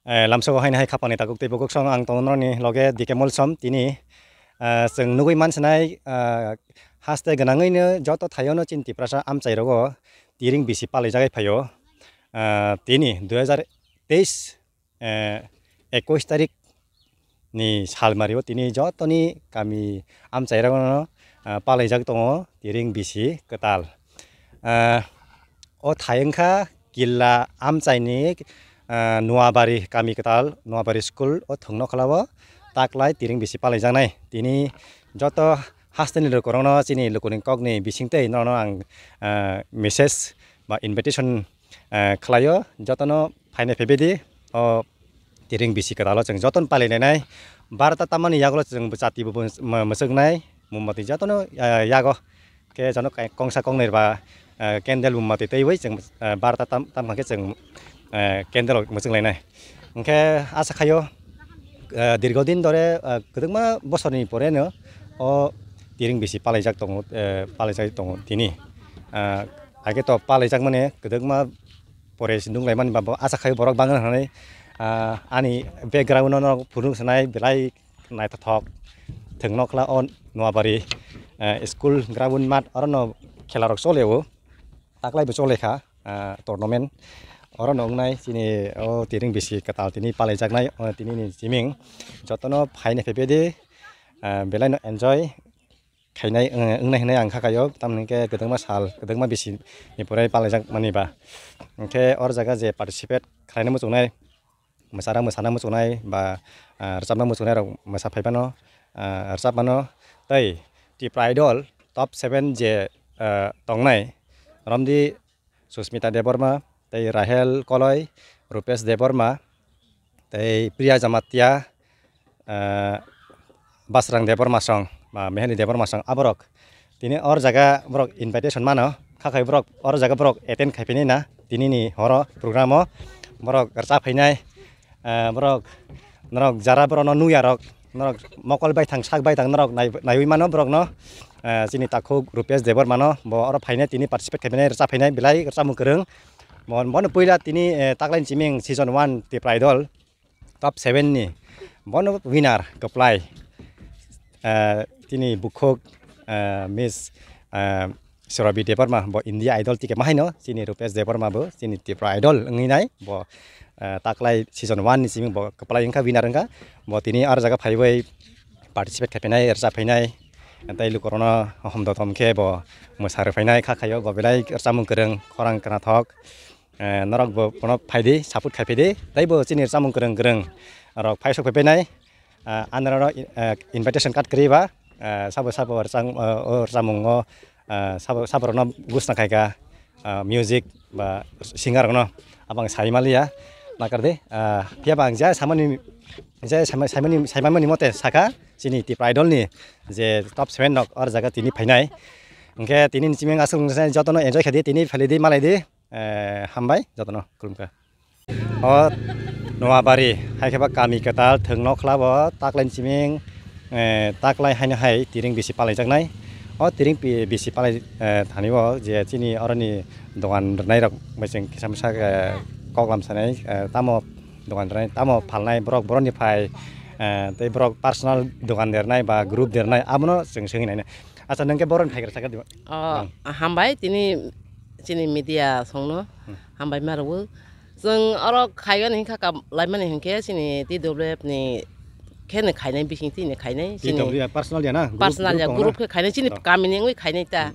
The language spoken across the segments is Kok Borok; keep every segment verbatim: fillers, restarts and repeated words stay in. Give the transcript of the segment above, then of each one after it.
Eh, lamsogo haino hai khapangni takhuk tei bukhuk song ang tongo norokni loge D K Molsom. Tini, eh, chwng nugui mansinai, eh, haste gwnangwino joto thaiono chini Tiprasa amchairogo tiring bisi palaijagwi phaio. Eh, tini dui hajar teis, eh, ekush tarik ni salmario tini jotoni kami amchairokno, ah, palaijak tongo tiring bisi kwtal. Ah, o thai wngkha Killa amchaini, ah, Noabari kami kwtal, Noabari school o thwngno khlao taklai tiring bisi palaijaknai. Tini joto hasteni lukurokno chini lukuni kokni bisingtwi norokno ang, ah, message ba invitation, ah, khlaio. Jotono phainai phaibaidi o tiring bisi kwtalo chwng jotono palilainai. Barta tamani yagulo chwng bwchati bo mw-, mwchwknai, mombati jotono, ah, yago. Khe jono kai-, kongsa kongnwi ba, ah, candle mombati twiwi chwng, ah, barta tam, tamkha khe chwng, ah, candle rok mwchwklainai. Hwnkhe asa khaio, ah, dirgho din dore, ah, kwbangma bosorni poreno o tiring bisi palaijak tongo, eh, palaijak tongo tini. Ah, age to palaijak mani kwbangma pore se nukhlaimani ba bo asa khai borok bangwno hinwi, ah, ani background-o norok phunuk sanai belai naithothok thwngno khwla o Noabari, eh, school ground mat orono khela rok chole o taklai bo chole kha, ah, tournament orono wngnai chini o tiring bisi kwtal tini palaijaknai o tinini chiming jotono phaina phaibaidi, ah, belaino enjoy khainai, wng-, wngnai hinwi ang kha kaio, tamoni hwnkhe kwbangma sal, kwbangma bisi ni pore palaijak mani ba. Hwnkhe oro jaga je participate khlaina muchungnai, mwchara mwsana muchungnai ba, ah, rwchapna muchungnai rok mwsa phai phano, ah, rwchap mano. Tei Tipra Idol top seven je, ah, tongnai, romdi Susmita Debbarma, tei Rahel Koloi, Rupesh Debbarma, tei Priya Jamatia, eh, Basrang Debbarma song, ba Meheli Debbarma song, aborok tini or jaga borok invitation mano, khakhai borok or jaga borok attend khai phini na, tini ni horo program o borok rwchap phainai, eh, borok norok jara borok no nuyarok, norok mokol baithang sak baithang norok nai-, naiwi mano borok no, eh, chini takhuk Rupesh Debbarma no bo oro phainai tini participate khai phainai rwchap phainai belai rwchapmung kwrwng. Bo, bono puila tini, eh, taklaini chiming season one Tipra Idol top seven ni bono winner kwplai, eh, tini bukhuk, eh, Miss, eh, Surabhi Debbarma bo India Idol ticket ma haino chini Rupesh Debbarma bo chini Tipra Idol wngwi nai bo, eh, taklai season one ni simi bo kwplai wngkha winner wngkha bo tini ar jaga phaiwi participate khai phainai rwchap phainai tei lukurokno hom dotom khe bo mwsa rw phainai kha khaio bo belai rwchapmung kwrwng khorang kwnathok, eh, norok bo bono phaidi support khai phaidi tei bo chini rwchapmung kwrwng kwrwng rok phai sok phai phainai. Ah, ani rok, eh, invitation card kwrwi ba, eh, sabo sabo rwchang, eh, o rwchapmung o, eh, sabo sabo rokno gwsna khai kha, ah, music ba singer rokno abang sai maliya nakar de, ah, phiya ba ang jai samani jai samani saimani mote saka chini Tipra Idol ni je top seven rok or jaga tini phainai hwnkhe tini ni chiming aswk jotono enjoy khaidi tini phailidi malaidi. Eh, hambai jotono khulumkha. O Noabari hai khe ba kami kwtal thwngno khwlabo taklaini chiming, eh, taklai haino hai tiring bisi palaijaknai. O tiring pi-, bisi palai, eh, thani o je chini oroni dogan rwnai rok bai chwng kisa misa, eh, koklam sanai, eh, tamo dogan rwnai tamo phalnai borok boroni phai, eh, tei borok personal dogan dernai ba group dernai abono chwng swngwi nainai. Acha nwng khe boroni phai gra sakha diba? O, hambai tini chini media songno hambai ma rwo. Chwng oro khaigani hinkha ka laimani hinkhe chini T W F ni khe ni khainai bising tini khainai chini T W F personal ya na? Group, personal ya group tongna? Group khe khainai chini kamini wngwi khainai ta.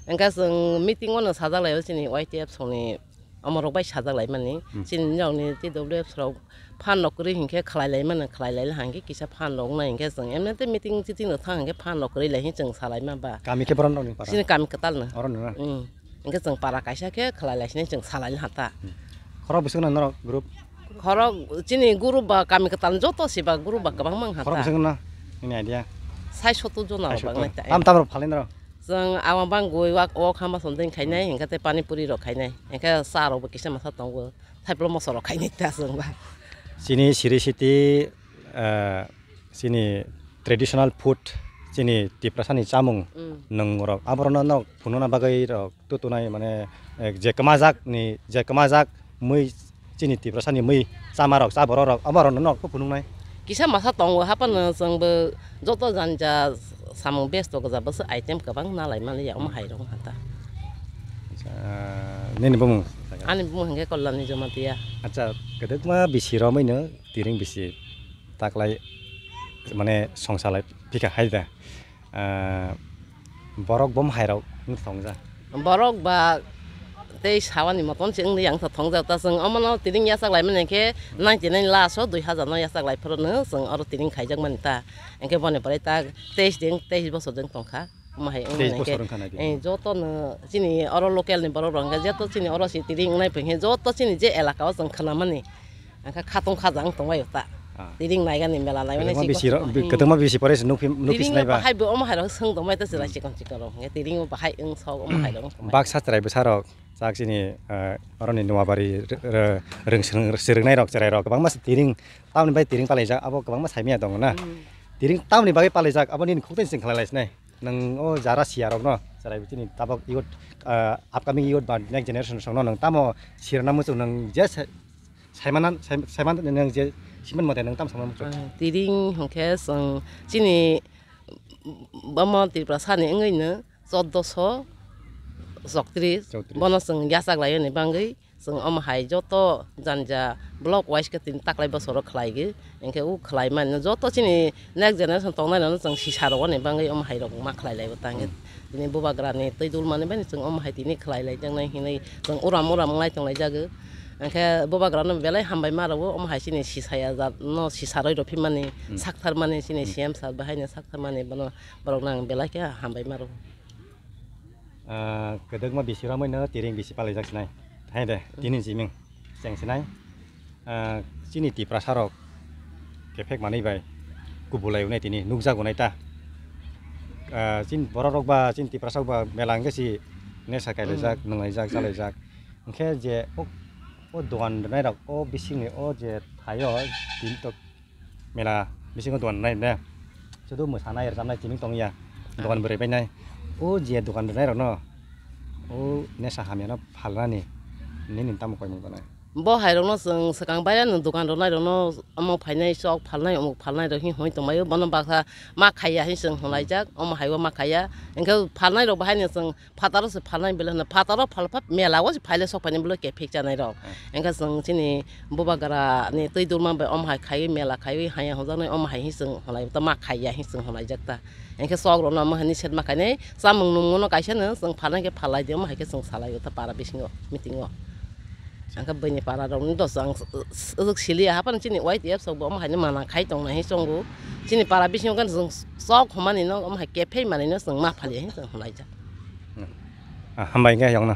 Hwnkhe chwng meeting ono sajak laio chini Y T F songni omorok bai sajak laimani. Chini nokni T W F rok phan rok kwrwi hinkhe khlai laimani khlai lai hwnkhe kisa phan rok wngnai hinkhe chwng emne tei meeting chiting rok thang hinkhe phan rok kwrwi lai hin chwng salai ma ba. Kami khe boron rokni para? Chini kami kwtal no. Oro no na? Hinkhe chwng para kaisa khe khlai lai sini chwng salai ha ta. Khorok bwswk no norok group? Khorok chini group ba kami kwtal joto si ba group ba kwbang mang ha ta. Khorok bwswk no? Nini idea? Sai soto jona rok bang nai ta. Tam tam rok phalai norok? Chwng awang bang goi wak wak hama sondeng khainai hinkhe tei pani puri rok khainai hinkhe cha rok bo kisa masa tongo. Thaiplo moso rok khainai ta chwng ba. Chini siri siti, eh, chini traditional food, chini Tiprasani chamung nwng rok, aborokno nok phunukna bagwi rok tutunai, mane, eh, je kwmajak ni, je kwmajak mui Chini Tiprasani mui chamarok, chabororok, oborokno nok phunuknai. Kisa masa tongo, haphano chwngbo joto janja samung besto goja bwswk item kwbang nalai maliya omo hairok wngkha ta. Acha, nini bumung? Ani bumung hwnkhe Kalyani Jamatia. Acha, kwdwkma bisi romwino tiring bisi taklai, mane songsalai phika hai da. Ah, borok bom hairok wng thongjak. Borok ba tei sawani motom se wngwi ang thongjak ta, chwng omono tiring yachak lai mani khe ninety nine last o dui hazar no yachak lai phuru no chwng oro tiring khaijak mani ta. Hwnkhe boni pore ta teis din, teis bosor din tongkha. Omo hai wng Teis mani khe, bosor wngkha nai di. Eh, joto no chini oro local ni borok rok hwnkhe joto chini oro si tiring wngnai phai khe joto chini je elaka o chwng khna mani. Angkha khatung khaja wng tongbaio ta. Ah. Tiring naigani mela naimani Kwbangma si bisi ro-, kok-, bi-, hmm. Kwbangma bisi pore se nukphi-, nukphi Tiring sinaiba. Bahai bo omo hai rok swng tongbai ta chwrai Hmm. chikon chikon rok. Hwnkhe tiring o bahai wng sok omo hai rok wng tongbai. Baksa chwrai bwsarok chak chini, eh, oroni Noabari re-, re-, rwng swrwng-, swrwngnairok chwrairok kwbangma se tiring tamoni bai tiring palaijak abo kwbangma saimanya tongo na. Hmm. Tiring tamoni bagwi palaijak abo nini khukdani chwng khlai lai sinai. Nwng o jara siyarokno chwrai chini tabok youth, eh, upcoming youth ba next generation songno nwng tamo sirna muchung nwng je se-, Saimanan, sai-, saiman nwng je siman mote nwng tam samano muchung. Ah, tiring hwnkhe chwng chini omo Tiprasani wngwi no choddoso chowtris, Chowtris. Bono chwng yachak laiyoni bagwi chwng omo hai joto janja block wise khe tini taklai bosoro khlaigwi, hwnkhe o khlai mani joto chini next generation tongnai rokno chwng sisa rwani bagwi omo hai rok ma khlai laibo tangwi. Hmm. Tini bubagrani twi dulmani bai chwng omo hai tini khlai lai jaknai hinwi chwng uram uram wnglai tonglaijagwi. Hwnkhe bubagrano belai hambai ma rwo, omo hai chini sisaya jat no sisarwi rw phimani, Hmm. saktharmani chini Hmm. C M sir bahaino saktharmani bono borokno ang belai khe hambai ma rwo. Ah, kwdwkma bisi romwi no tiring bisi palaijak sinai. Hai de, Hmm. tini jiming cheng sinai. Ah, chini Tiprasa rok kephek manwi bai kubulai unai tini nukjak unai ta. Ah, chini borok rok ba chini Tiprasa rok ba mela hwnkhe si nesa kailaijak, Hmm. nunglaijak, chalaijak. Hwnkhe je o, o dogan rwnai rok o bisingni o je thaio tin tok mela bisingo dogan rwnai ne. Sudu mwsanai rwchabnai tini tongya. Ah. Dogan bwrwi bainai. O je dogan rwnai rokno o nesa hamyano phalnani nini tamo koimung tongnai? Bo hai rokno chwng swkang bairani dogan rwnai rokno omo phainai chok phalnai omuk phalnai rok hin hoi tongbaio bono baksa ma khaiya hin chwng Hmm. hwnlaijak omo haibo ma khaiya. Hwnkhe phalnai rok bahaino chwng Phataro se phalnai belai hwno, phataro phalpha mela o se phaile sok phainai belai kephek chanai rok. Hmm. Engkha chwng chini bubagra ni twi dulma bai om hai khaiwi mela khaiwi haya hwnjaknai om hai hi chwng hwnlai ta ma khaiya hi chwng hwnlaijak ta. Engkhe sok rokno omo hai ni set ma khainai chamung nungmung no kaisa no chwng phalnai khe phalai di omo hai khe chwng salai o ta para bisingo meeting o. Engkhe bini para rok ni dos ang s-, s-, sili ya hapan chini Y T F sok bo omo hai ni mana khai tongnai hi chongo. Chini para bisingo khe chwng sok hwnmani no omo hai kephek manwi no chwng ma phaliya hi chwng hwnlaijak. Ah, hambai wngkha yokno.